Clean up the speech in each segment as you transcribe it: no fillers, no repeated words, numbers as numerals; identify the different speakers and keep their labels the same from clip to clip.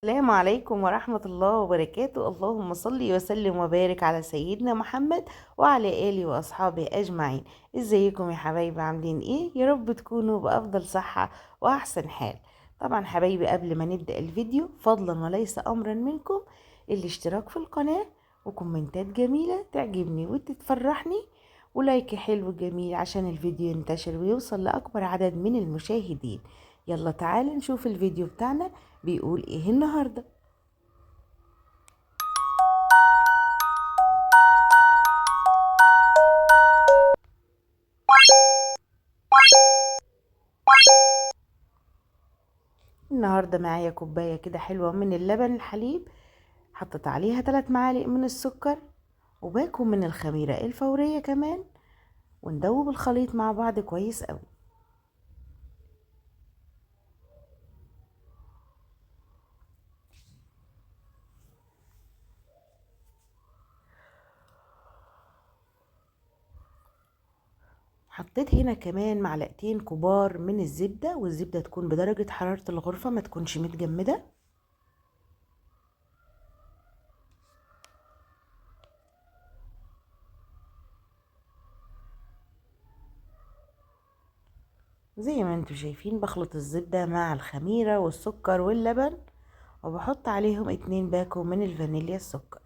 Speaker 1: السلام عليكم ورحمة الله وبركاته. اللهم صل وسلم وبارك على سيدنا محمد وعلى آله وأصحابه أجمعين. ازيكم يا حبايبي، عاملين ايه؟ يا رب تكونوا بأفضل صحة وأحسن حال. طبعا حبايبي قبل ما نبدأ الفيديو فضلا وليس أمرا منكم الاشتراك في القناة وكومنتات جميلة تعجبني وتتفرحني ولايك حلو جميل عشان الفيديو ينتشر ويوصل لأكبر عدد من المشاهدين. يلا تعالى نشوف الفيديو بتاعنا بيقول ايه النهارده. النهارده معايا كوباية كده حلوة من اللبن الحليب، حطيت عليها 3 معالق من السكر وباكو من الخميره الفورية كمان، وندوب الخليط مع بعض كويس قوي. حطيت هنا كمان معلقتين كبار من الزبدة، والزبدة تكون بدرجة حرارة الغرفة، ما تكونش متجمدة. زي ما انتم شايفين بخلط الزبدة مع الخميرة والسكر واللبن، وبحط عليهم 2 باكو من الفانيليا السكر.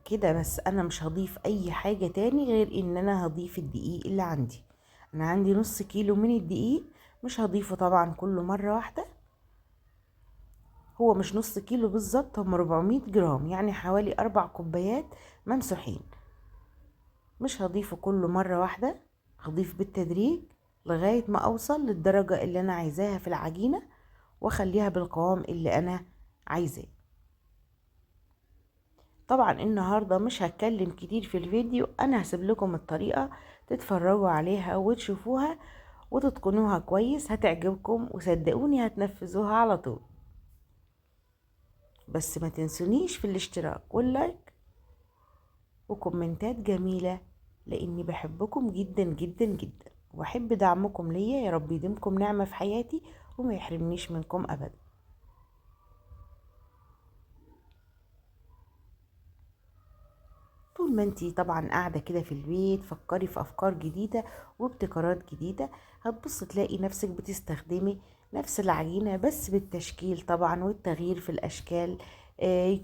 Speaker 1: كده بس، انا مش هضيف اي حاجة تاني غير ان انا هضيف الدقيق اللي عندي. انا عندي نص كيلو من الدقيق، مش هضيفه طبعا كله مرة واحدة، هو مش نص كيلو بالظبط، هم 400 جرام، يعني حوالي 4 كوبايات ممسوحين. مش هضيفه كله مرة واحدة، هضيف بالتدريج لغاية ما اوصل للدرجة اللي انا عايزاها في العجينة، واخليها بالقوام اللي انا عايزاه. طبعا النهاردة مش هتكلم كتير في الفيديو، انا هسيب لكم الطريقة تتفرجوا عليها وتشوفوها وتتقنوها كويس، هتعجبكم وصدقوني هتنفذوها على طول. بس ما تنسونيش في الاشتراك واللايك وكومنتات جميلة، لاني بحبكم جدا جدا جدا وبحب دعمكم ليا. يا رب يديمكم نعمة في حياتي وما يحرمنيش منكم ابدا. طول ما انتي طبعا قاعدة كده في البيت فكري في افكار جديدة وابتكارات جديدة، هتبص تلاقي نفسك بتستخدمي نفس العجينة بس بالتشكيل طبعا والتغيير في الاشكال.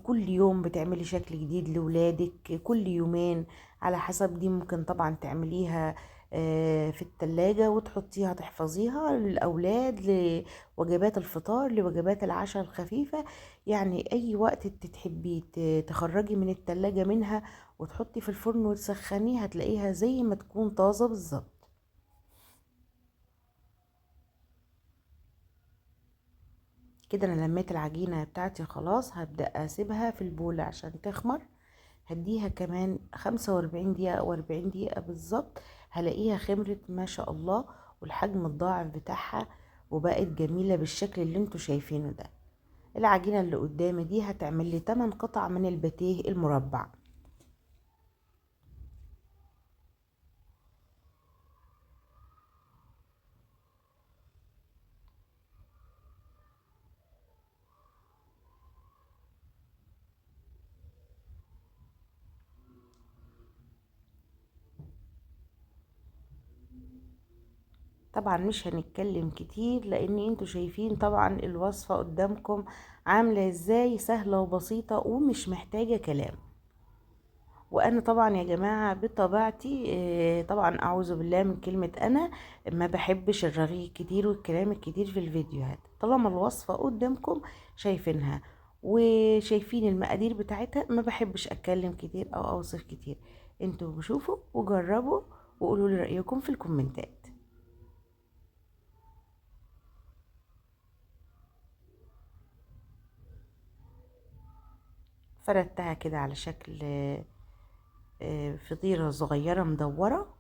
Speaker 1: كل يوم بتعملي شكل جديد لولادك، كل يومين على حسب. دي ممكن طبعا تعمليها في التلاجة وتحطيها تحفظيها للأولاد، لوجبات الفطار، لوجبات العشاء الخفيفة. يعني أي وقت تحبي تخرجي من التلاجة منها وتحطي في الفرن وتسخنيها، هتلاقيها زي ما تكون طازة بالظبط. كده أنا لميت العجينة بتاعتي خلاص، هبدأ أسيبها في البولة عشان تخمر. هديها كمان 45 دقيقة أو 40 دقيقة بالظبط، هلاقيها خمرت ما شاء الله، والحجم الضاعف بتاعها وبقت جميلة بالشكل اللي انتوا شايفينه ده. العجينة اللي قدامي دي هتعمل لي 8 قطع من الباتيه المربع. طبعا مش هنتكلم كتير لان انتوا شايفين طبعا الوصفة قدامكم عاملة ازاي، سهلة وبسيطة ومش محتاجة كلام. وانا طبعا يا جماعة بطبيعتي، طبعا اعوذ بالله من كلمة انا، ما بحبش الرغي الكتير والكلام الكتير في الفيديوهات. طالما الوصفة قدامكم شايفينها وشايفين المقادير بتاعتها، ما بحبش اتكلم كتير او اوصف كتير. انتوا شوفوا وجربوا وقولوا لي رأيكم في الكومنتات. فردتها كده على شكل فطيرة صغيرة مدورة.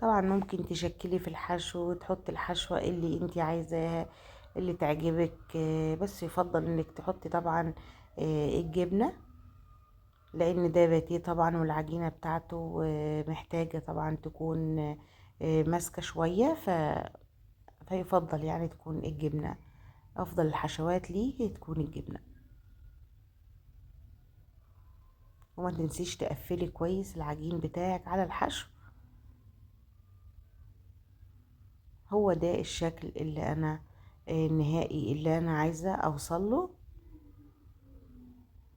Speaker 1: طبعا ممكن تشكلي في الحشو وتحطي الحشوة اللي انتي عايزاها اللي تعجبك، بس يفضل انك تحطي طبعا الجبنة، لان ده باتيه طبعا والعجينة بتاعته محتاجة طبعا تكون ماسكة شوية، فيفضل تكون الجبنة افضل الحشوات ليه تكون الجبنة. وما تنسيش تقفلي كويس العجين بتاعك على الحشو. هو ده الشكل اللي انا النهائي اللي انا عايزة اوصل له.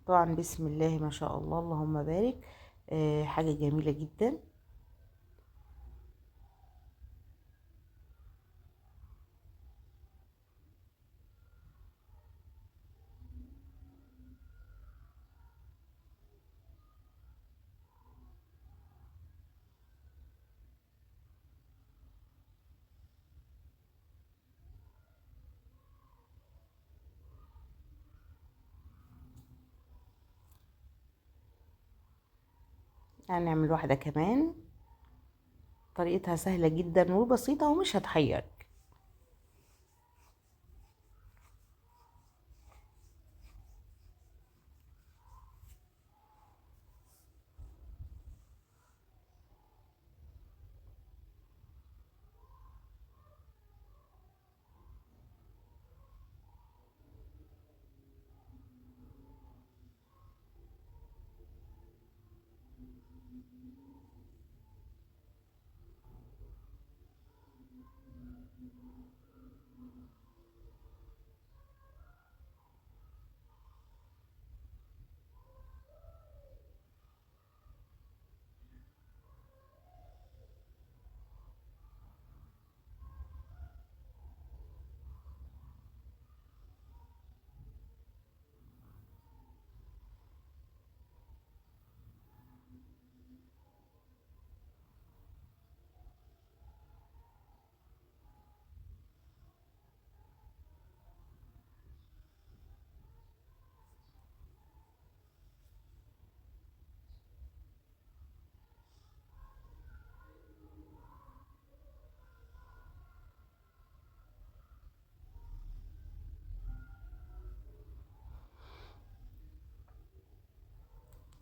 Speaker 1: طبعا بسم الله ما شاء الله اللهم بارك، حاجة جميلة جدا. هنعمل واحدة كمان، طريقتها سهلة جدا وبسيطة ومش هتحيرك.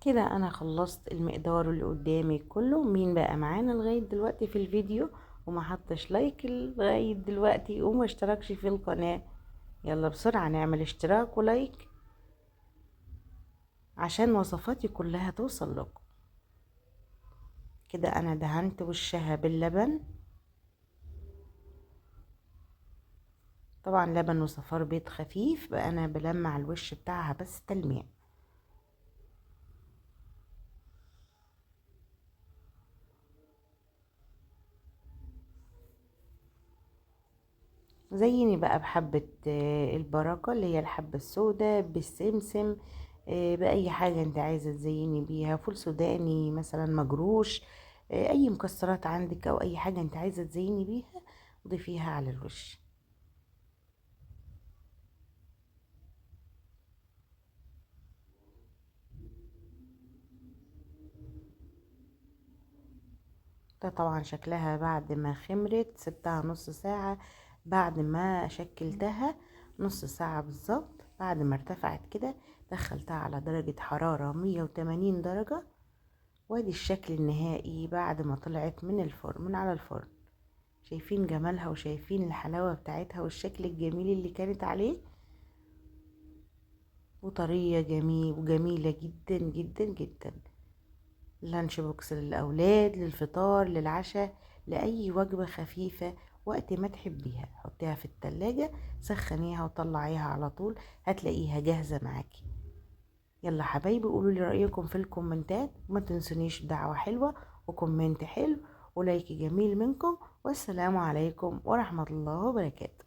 Speaker 1: كده انا خلصت المقدار اللي قدامي كله. مين بقى معانا لغاية دلوقتي في الفيديو وما حطش like لغاية دلوقتي وما اشتركش في القناة؟ يلا بسرعة نعمل اشتراك و like عشان وصفاتي كلها توصل لكم. كده انا دهنت وشها باللبن، طبعا لبن وصفار بيض خفيف، بقى انا بلمع الوش بتاعها بس تلميع. زيني بقى بحبة البركة اللي هي الحبة السوداء، بالسمسم، بأي حاجة انت عايزة تزيني بيها، فول سوداني مثلا مجروش، اي مكسرات عندك او اي حاجة انت عايزة تزيني بيها ضيفيها على الوش. ده طبعا شكلها بعد ما خمرت، سبتها نص ساعة بعد ما شكلتها، نص ساعة بالظبط بعد ما ارتفعت كده دخلتها على درجة حرارة 180 درجة. وادي الشكل النهائي بعد ما طلعت من الفرن، من على الفرن. شايفين جمالها وشايفين الحلاوة بتاعتها والشكل الجميل اللي كانت عليه، وطرية جميل وجميلة جدا جدا جدا. lunch box للأولاد، للفطار، للعشاء، لأي وجبة خفيفة وقت ما تحبيها. حطيها في التلاجة، سخنيها وطلعيها على طول، هتلاقيها جاهزة معاكي. يلا حبايبي قولوا لي رأيكم في الكومنتات، وما تنسونيش دعوة حلوة و comment حلو و like جميل منكم. والسلام عليكم ورحمة الله وبركاته.